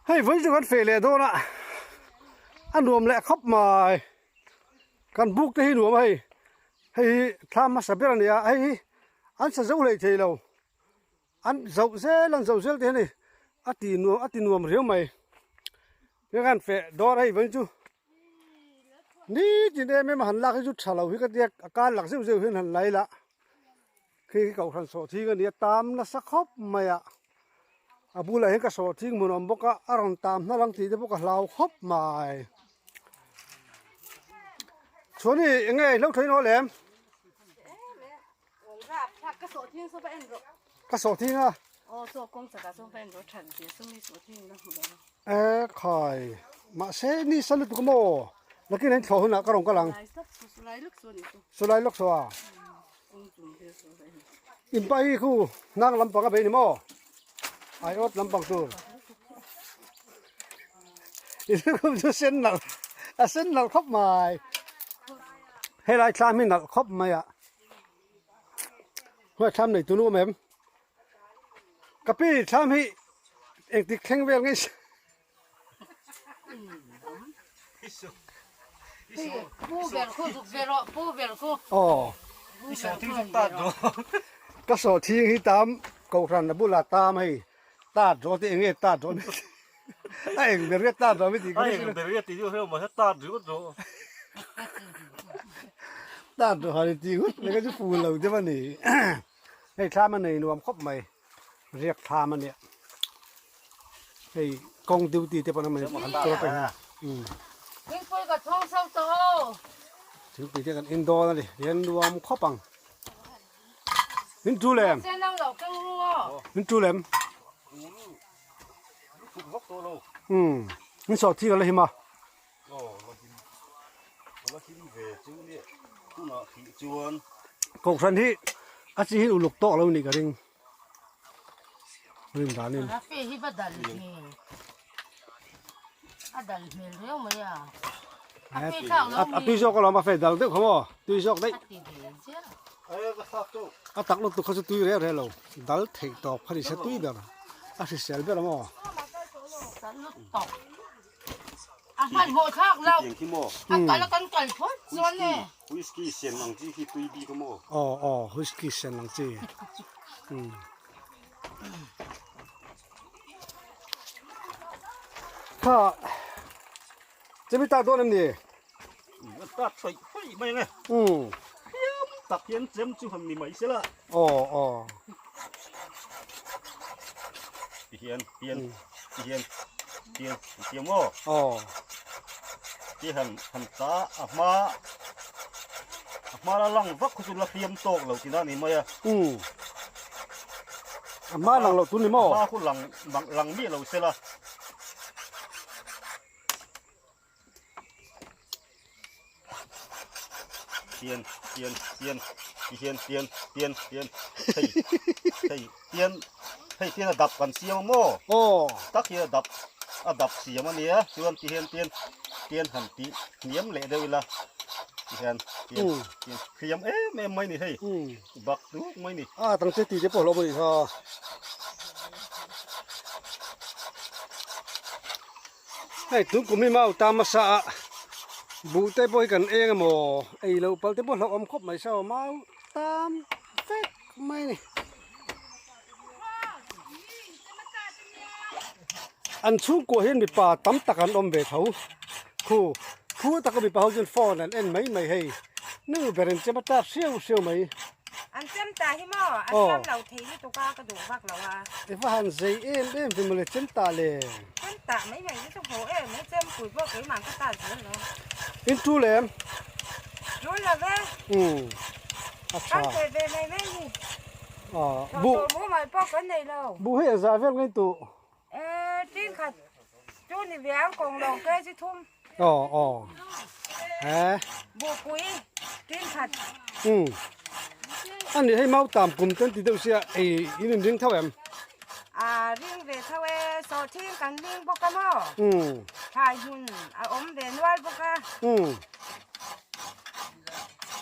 Hei vawi chu kan feh leh dawn a, a nuam leh khawp mai. Kan buk te hi nuam a hei, hei hi thla hmasa ber a ni a, hei hi an sa zo hlei thei lo. An zoh zel an zoh zel te hi a ni, a ti nuam a ti nuam riau mai. Hei kan feh dawn a hei vawi chu nitin em em a han lak hi chu tha lo hi ka tia, a kar lak zeuh zeuh hian han la ila. Khi hi kohhran sawhthing a ni a, tam nasa khawp mai a, a bulah hian ka sawhthing hmun a awm bawk a, a rawn tam hna lang tih te pawh ka hlau khawp mai. Chuan i eng nge i hlo thain aw lem? Ka sawhthing a. E khai, mahse ni sa lutuk a maw? Nakin an thlawh hunah ka rawn kal ang. Sulai lawk saw a. In pa hi khu hnang lampang a bei ni maw? Ai awt lampang tur. In lukhum chu sen nalh a sen nalh khawp mai. Helai thlam hi nalh khawp mai a. Hnuai thlam nei tunu awm em? Ka pi thlam hi engtik thleng vel nge Ka sawhthing hi tam kohhran a bulah tam hei tat rawh te eng nge tat rawh a eng ber nge tat rawh mi tih ka hre ber nge tih chu hre mahse tat ringawt rawh tat rawh han tih ngawt mai kha chu fu lo deuh a ni hei thlam a nei nuam khawp mai. Riak thlam a nia hei kawng duty te pawh an awm a ni an tur pawh hi umm Thingpui ka chhawng so tawh aw. Thingpui te kan in dawn a ni rian nuam khawp ang min tul em Sen lo lo keng ru aw. Min tul em umm min sawh thing a la him a. Kohhran hi a chi hi uluk tawk lo nih ka ring rin danin. A fe hi va dal hmel a dal hmel riau mai a. A fe thlak lo mi. A tui zawk alawm a fe dal deuh kha maw tui zawk daih. A tak lutuk kha chu tui reh reh lo dal theih tawp kha ni se tui ber a hrisel ber a maw. Sal lutuk. A hmanhmawh thlak lo. A kal a kan kal phawt chuan e. Whisky sen ang chi khi tui bik a maw? Aw aw whisky sen ang chi. Umm. Kha chemi tak dawn em ni? A tak hraih hraih mai ang e. Umm. Hliam tak hian chem chu han ni mai sela. Aw aw. Ti hian tian ti hian tian ti maw aw ti han han ta a hma a hma la lang vak khu chu la hriam tawk lo tina ni mai a um a hma lang lo tu ni maw a hma khu lang lang mi lo sela Tian tian tian ti hian tian tian tian hei hei tian hei tian a dap kan siam a maw aw tak hi a dap a dap siam a nia chuan ti hian tian tian han ti hniam leh deuh ila ti hian tian tian hriam em em mai ni hei bak duk mai ni a tang che ti te pawh hlawm a nih kha. Hei tun kum hi mau ta hmasa a buh te pawh hi kan eng emaw ei loh pal te pawh hlauhawm khawp mai saw mau tam vek mai a ni. An chhungkua hian mipa tam tak an awm ve tho khu khu taka mipa ho chuan phone an en mai mai hei nu berin chem a tar hriau hriau mai. An chem ta hi maw? A hriam lo thei lutuk a, ka duh vak lo a. I va han zei em em ve mawle chem ta le. Chem ta mai mai hi chu haw em mai, chem pui pawh keimah ka ta zel lo. In tul em? Tul lo ve. Umm a tha. Kan thei ve mai mai ni. Aw bu. Thawh tur mumal pawh kan nei lo. Bu hi engzah vel ngai tuh? E tin khat chu ni ve ang kawng lo ke chi thum. Aw aw he. Buhpui tin khat. Umm a ni hei mau tam kum ten ti deuh sia ei in in ring tho em? A ring ve tho e sawhthing kan ring bawk a maw? Umm. Thlai hmun a awm ve nual bawk a. Umm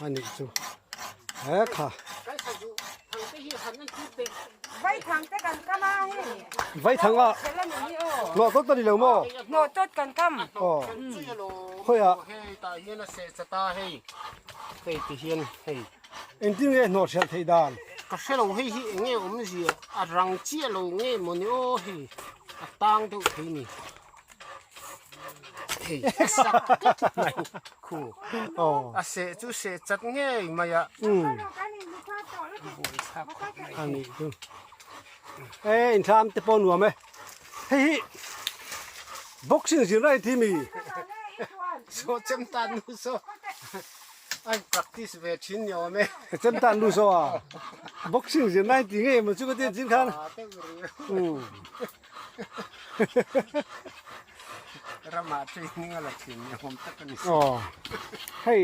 a nih chu he kha. Vaithang te kan kam a hei. Vaithang a. Hnawh tawt a ni lo maw? Hnawh tawt kan kam. Aw. Khawiah? Hei tah hian a seh chat a hei. Hei ti hian hei. Engtin nge hnawh hrelh theih dan? Ka hre lo hei hi eng nge awmzia a rang chiah lo nge mawni aw hei a tang deuh thei ni. Hei sak tlat mai khu. Aw. A seh chu seh chat ngei mai a. Umm. A nih chu. E inthlam te pawh nuam e. Hei hi boxing zirna i ti mi? Saw chem tan nu saw ai practice ve thin ni awm e. Chem tan nu saw a boxing zirna i ti ngei emaw chu ka ti chin khan. Ramah training a la thin ni awm tak a ni. Aw hei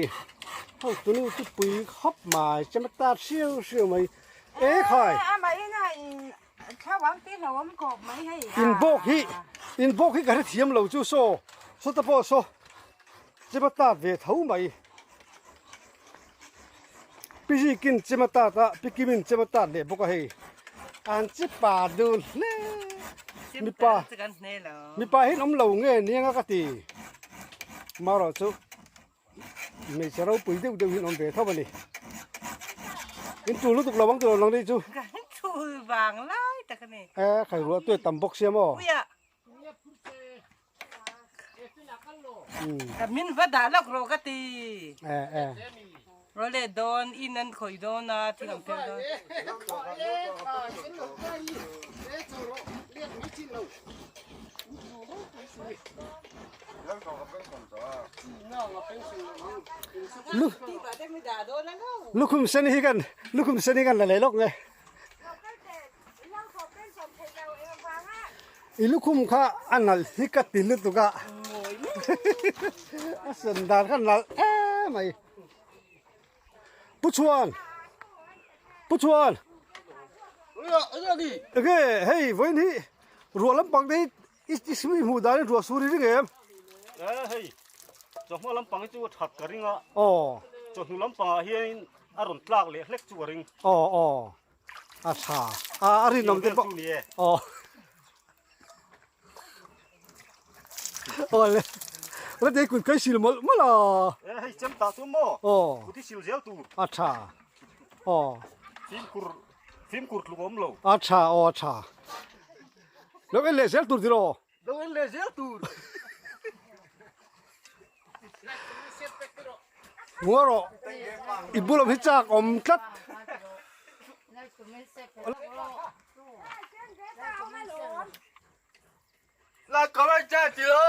ho tunu chu pui khawp mai chem ta hriau hriau mai. E khai. In bawk hi in bawk hi ka hre thiam lo chu saw sawta pawh saw chema tat ve tho mai pi zikin chema tat a pi kimin chema tat leh bawk a hei an chi pa dun hle mipa mipa hian awm lo nge niang a ka ti marawh chu Hmeichhe ropui deuh deuh hian awm ve tho a ni. In tul lutuk lo ang tilo lang ni chu. Kan tul vang lai tak a ni. E khai ruah tuai tam bawk sia maw. Puia. Ka min va dah lawk rawh ka ti. E e. Ro leh dawn in an khawih dawn a thil ang phel dawn. Lukhum sen hi kan lukhum sen hi kan la leh lawk nge. I lukhum kha a nalh hi ka ti lutuk a. A sen dan kha nalh em mai. Pu Chhuan Pu Chhuan Enge hei vawiin hi ruah lampang te hi I i hmuh dan hi ruah sur i ring em? E hei chawhma lampang hi chu a that ka ring a. Aw. Chawhnu lampangah hianin a rawn tlak leh hlek chu ka ring. Aw aw a tha a a rinawm te pawh aw aw le la te kut kai sil mawlh mawlh a. E hei chem tah chu maw? Aw. Kut hi sil zel tur. A tha aw. Fimkhur fimkhur tluk a awm lo. A tha aw a tha. Lo en leh zel tur tiraw? Lo en leh zel tur. Ngaw rawh. I bulam hi chak awm tlat. La comment cha chi lo.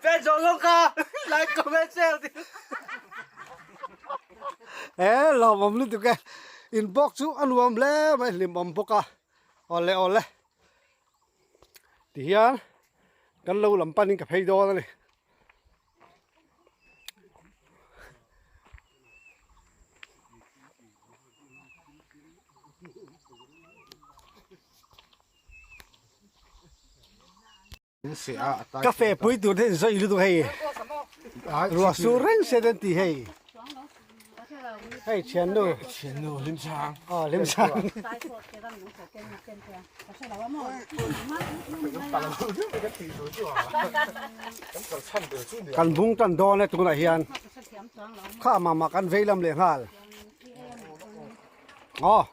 Pe zo lo ka. Like comment share. E lawmawm lutuk e. In bawk chu a nuam hle mai hlimawm bawk a. Awle awle. Tihian kan lo lam panin ka phei dawn a ni. Ka feh pui tur te in sawi lutuk hei ruah sur reng se ten tih hei hei thiannu thiannu hlimchang aw hlimchang kan bung tan dawn e tunah hian kha mah mah kan vei lam leh nghal aw.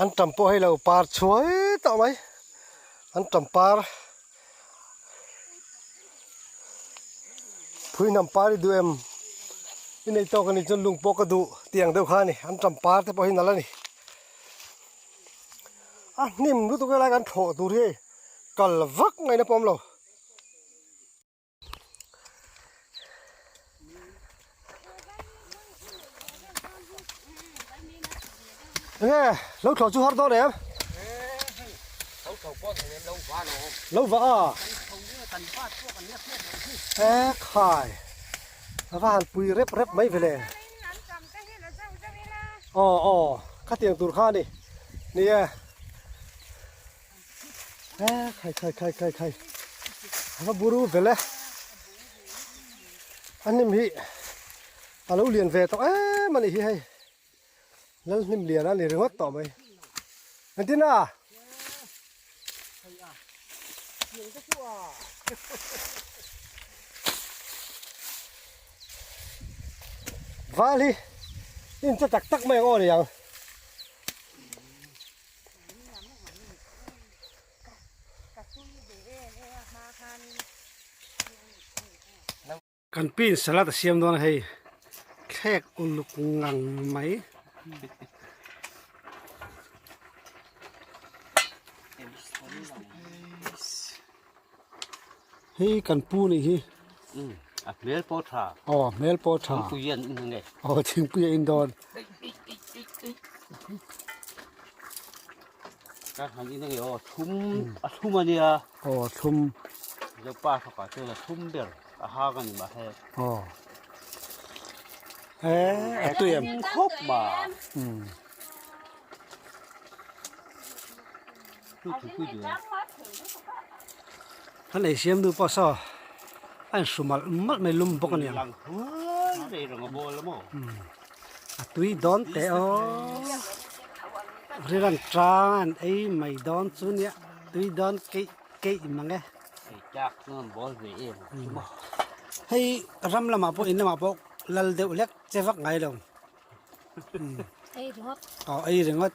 An tam pawh hei lo par chhuai tawh mai an tam par phui hnam par i duh em i nei tawk a nih chuan lung pawh ka duh tih ang deuh kha a ni an tam par te pawh hi nalh a ni a hnim lutuk helai kan thlawh tur hi hei kal vak ngaihna pawh a awm lo. Enge lo thlawh chu har dawn em? Lo va a. E khai. A va han pui rep rep mai vele. Aw aw khatiang tur kha a ni. Ni e. E khai khai khai khai khai a va buru vel e a hnim hi a lo lian ve tawh em a nih hi hei. Lalhnim lian a ni ringawt tawh mai. Engtin a? Val hi in che tak tak mai ang aw ni ang. Kan pin salad a siam dawn a hei thlek uluk ngang mai. Hei kan pu nih hi. A hmel pawh tha. Aw a hmel pawh tha. Thingpui an in ange. Aw thingpui a in dawn. Ka han in ange aw thum a thum ania. Aw a thlum. Zopa thawkah chuan a thlum ber a hang a ni mah he. Aw. Eh a tui em. Khawp ma. Chu thingpui duh em. Kan ei siam duh pawh saw a in hru malh malh mai lum bawk a ni ang. Lang huai rei rang a bawl a maw. A tui dawn teh aw. Riran tang an ei mai dawn chu nia tui dawn keih keih mang e. Ei tak chuan bawl ve em chu maw. Hei ram lamah pawh in lamah pawh lal deuh hlek che vak ngai lo. Ei ringawt. Aw ei ringawt.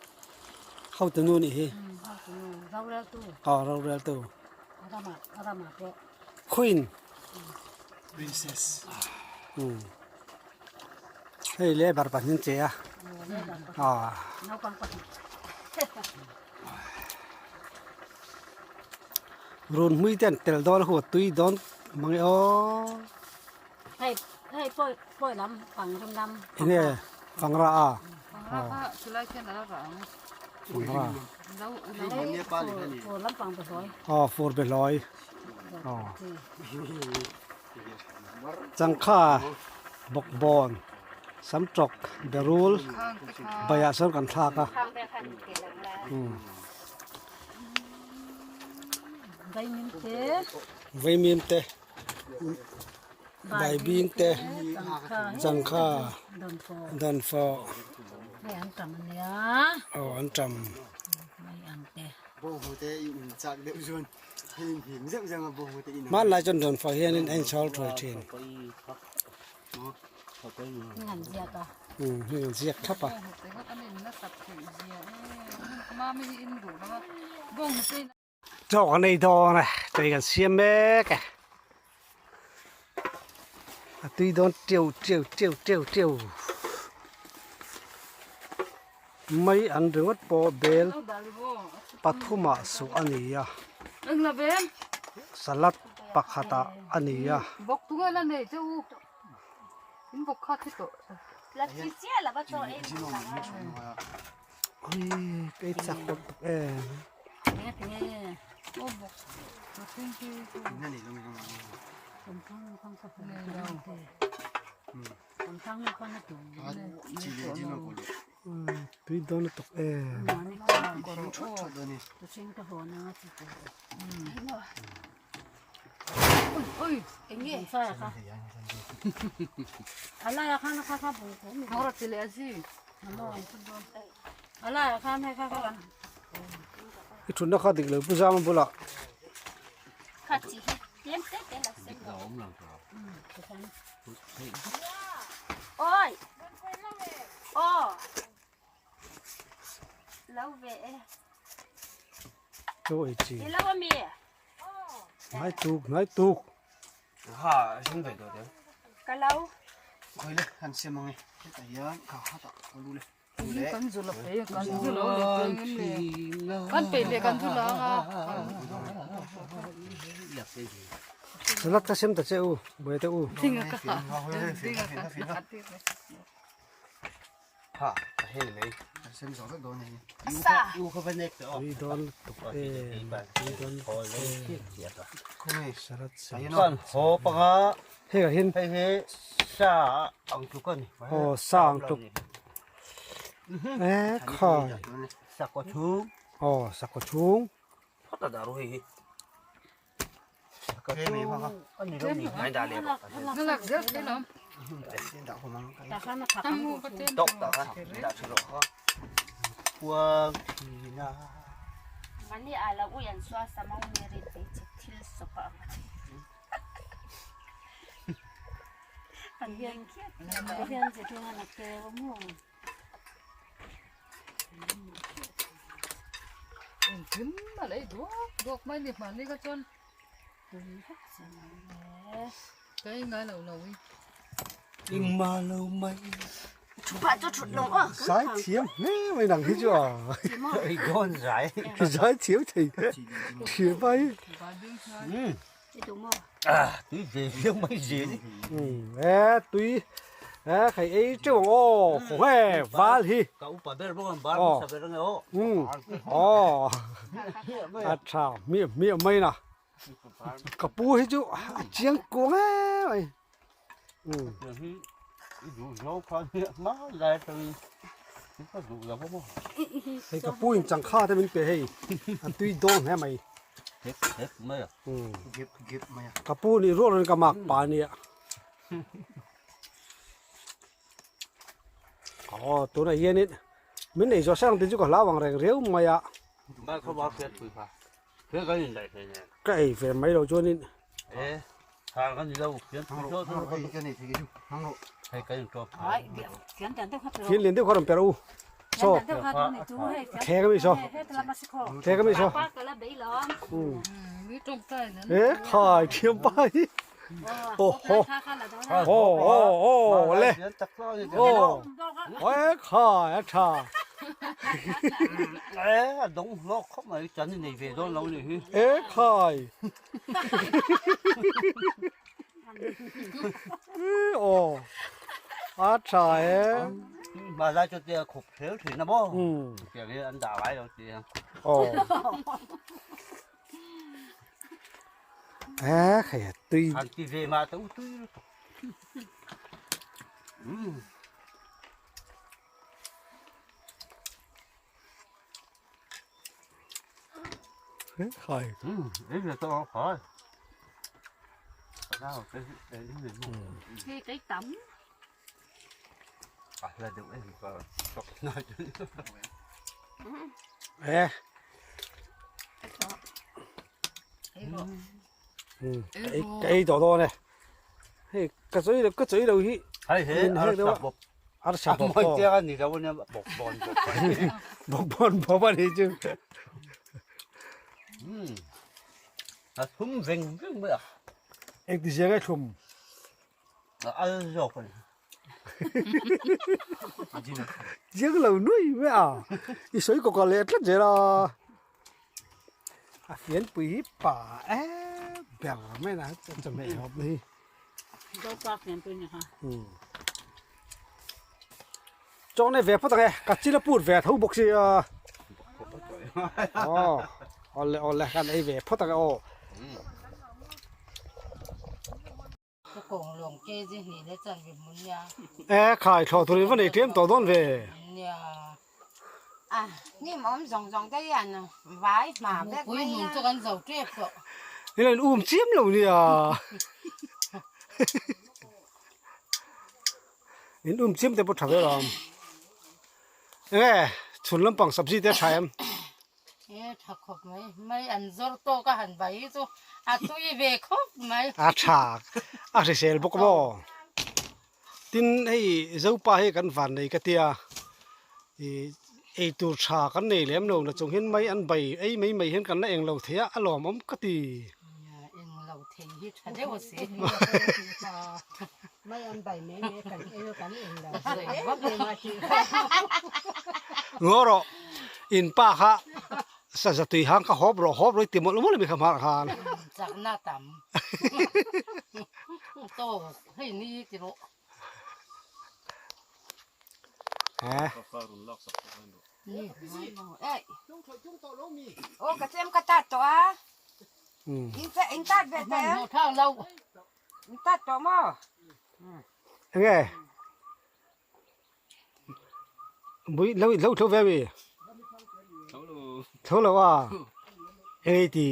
Hotu nu nih hi. Hotu nu roreltu. Aw roreltu. Rama rama pawh. Queen. Princess. Hei le bar pahnih an che a. Aw. Naupang pahnih. Run hmui te an tel dawn a huat tui dawn mang e aw. Hei hei pawi pawi lam pang rim lam. Enge pangra a. Pangra kha chulai khian a la rah ang. Pangra. Fur lampang behlawi. Aw fur behlawi. Aw. Changkha bawkbawn samtawk berul baiah sawn kan thlak a. Vaimim te baibing te changkha dawnfawh aw an tam. Hmanlai chuan dawnfawh hianin a inchhawl thuai thin. Heng an ziak thlap a. Chaw kan ei dawn a tui kan siam mek e. A tui dawn teuh teuh teuh teuh teuh. Mai an ringawt pawh bel pathumah suh a ni a. Salad pakhatah a ni a. Kei chak tawp tawp em. Tui dawn lutuk em. I thutna kha dik lo pu zama bulah. Chaw ei chi. Ngai tuk ngai tuk. Ha sin ve do de. Ka lo. Khoi le han siam ange. Hetah hian kha hatah ka lu le. Kan zu la pe kan zu lo le pe kan pe le kan zu la nga. Salad ka siam ta che u buai te u. Tinga ka. Tinga ka. Ha a hei mai an sem zawh vek dawn a ni. U kha va nek teh aw. Tui dawn lutuk e tui dawn lutuk e. Khawnge Salad siam. Chuan haw panga Hei ah hian hei hi sa ang tluk a ni. Aw sa ang tluk. E khai. Sakawt chhung. Aw sakawt chhung. Phawt a dah ru hei hi. Kuang thina. Mani ala ui an sua samau meri te chi thil sopa ang ati. An hian khiat te hian ze thung an a keu a mu. Engkim a lei duak duak mai ni hmanni kha chuan ka ei ngai lo lo i. Engmah lo mai. Zai thiam hle mai nang hi chu a. Ei dawn zai. Zai thiam thei thiam mai. Tui ve viau mai zel i. E tui e khai ei teuh ang aw khaw nge val hi. Ka upa ber bawk ang bar hmasa ber ang e aw. Aw a tha hmiah hmiah mai na. Ka pu hi chu a chiang kuang em mai. Hei ka pu in changkha te min pe hei a tui dawn hle mai. Ka pu nih rual in ka mak pa ania. Aw tunah hianin min nei zawh sang te chu ka hlau ang reng riau mai a. Ka ei ve mai lo chuanin. Fian lian deuh kha rawn pe rawh u. Saw thleng ami saw thleng ami saw. E khai thiam pa hi. Aw haw aw aw aw le aw e khai a tha. E a dawng hlawk khawp mai chan nei ve dawn lo ni hi. E khai. Aw a tha e. Mà lai cho tia khục thiếu thì nó bó. Kìa cái anh đào lại rồi kìa. Aw. E khai tui. Anh ti về mà tao tui. Khai. E. Ka ei tawh dawn e. Hei ka chawi lo ka chawi lo hi. Hei he arsa bawk. Arsa bawk aw. Mawi a ni lo ania bawk bawn bawk. Bawk bawn bawk a ni chu. A thlum veng veng mai a. Engti zia nge thlum? A al zawk a ni. Chiang lo nui mai a. I sawi kawk a leh tlat zel a. A fianpui hi pa em ber mai na chawhmeh hawp na hi. Chaw nei ve phawt ang e, ka chil a put ve tho bawk sia. Aw, awle awle kan ei ve phawt ang e aw. E khai thlawh turin va nei tlem tawh dawn ve. Hei an um chiam lo nia. In um chiam te pawh tha ve lo. Enge chhun lampang sabzi te a tha em? E tha khawp mai, mai an zawr tawk a han bai chu a tui ve khawp mai. A tha, a hrisel bawk maw? Tin hei Zopa hi kan van nei ka tia, ih eitur tha kan nei lem lo na chung hian mai an bai ei mai mai hian kan la eng lo thei a, a lawmawm ka ti. Eng lo thei hi tha deuh a si. Mai an bai mai mai kan ei a kan eng lo thei vak em a tih kha. Ngaw rawh, in pa kha saza tui hang kha hawp rawh hawp rawh i ti mawlh mawlh a mi kha hmar khan. Chakna tam. Tawk hei ni ti rawh. He. Aw ka chem ka tat tawh a. In tat ve teh em? In tat tawh maw? Enge? Mui lo lo tho ve mi? Tho lo a. Enge ti?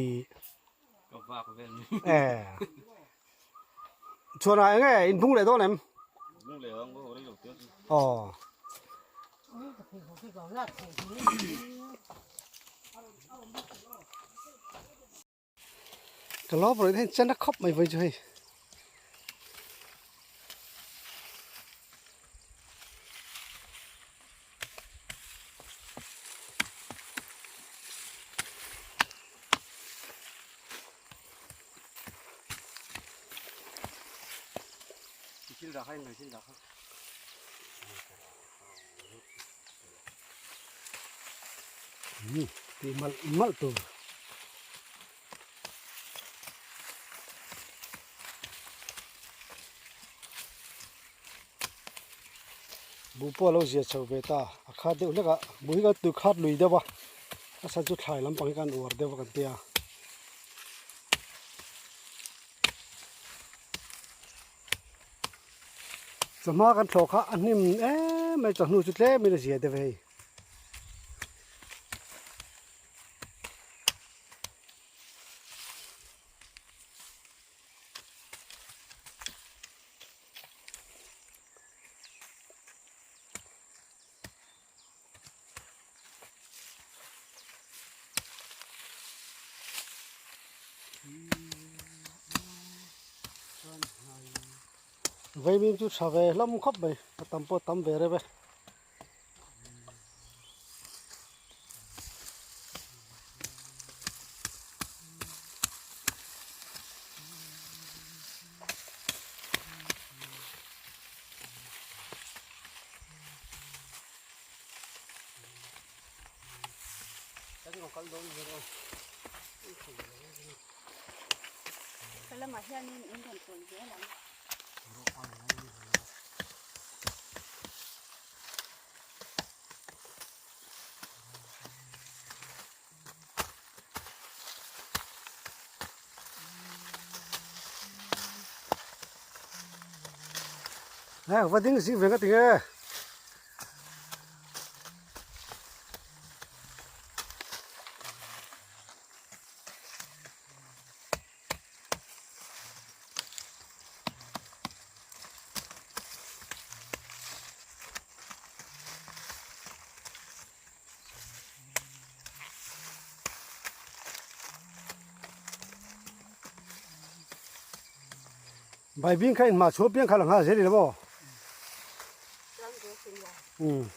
Ka vak vel mi. Eh. Chuan a enge in phung leh dawn em? Aw. Ka lo pawh hian chen a khawp mai vawi chu hei. Tih malh malh tur. Buh pawh a lo zia chho ve ta a khat deuh hlek a buh hi kan tui khat lui deuh a a chhan chu thlai lampang hi kan uar deuh a kan tia. Chawhma kan thlawh kha a hnim em mai chawhnu chu tlem in a zia deuh hei. Vaimim chu tha ve hlawm khawp mai a tam pawh a tam ve reuh e. Ka lamah hianin in rawn tawn zel ang. Nè, va ding zing ve nga tinge. Baibing kha in ma chhuah piang kha la nghal zel i lo maw? Um.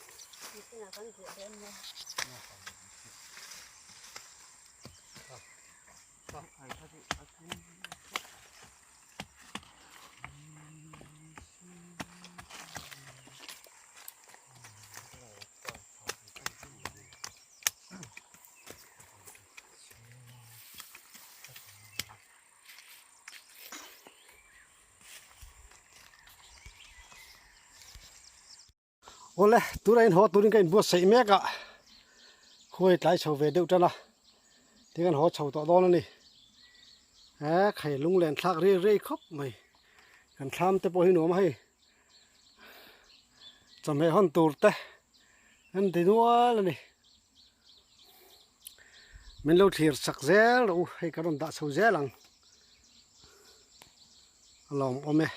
Awle tunah in haw turin ka inbuatsaih mek a khuai tlai chho ve deuh tan a tin kan haw chho tawh dawn a ni he khai lunglen thlak riai riai khawp mai kan thlam te pawh hi nuam a hei chawhmeh hawn tur te an ti nual a ni min lo thlir chak zel rawh u hei ka rawn dah chho zel ang a lawmawm e.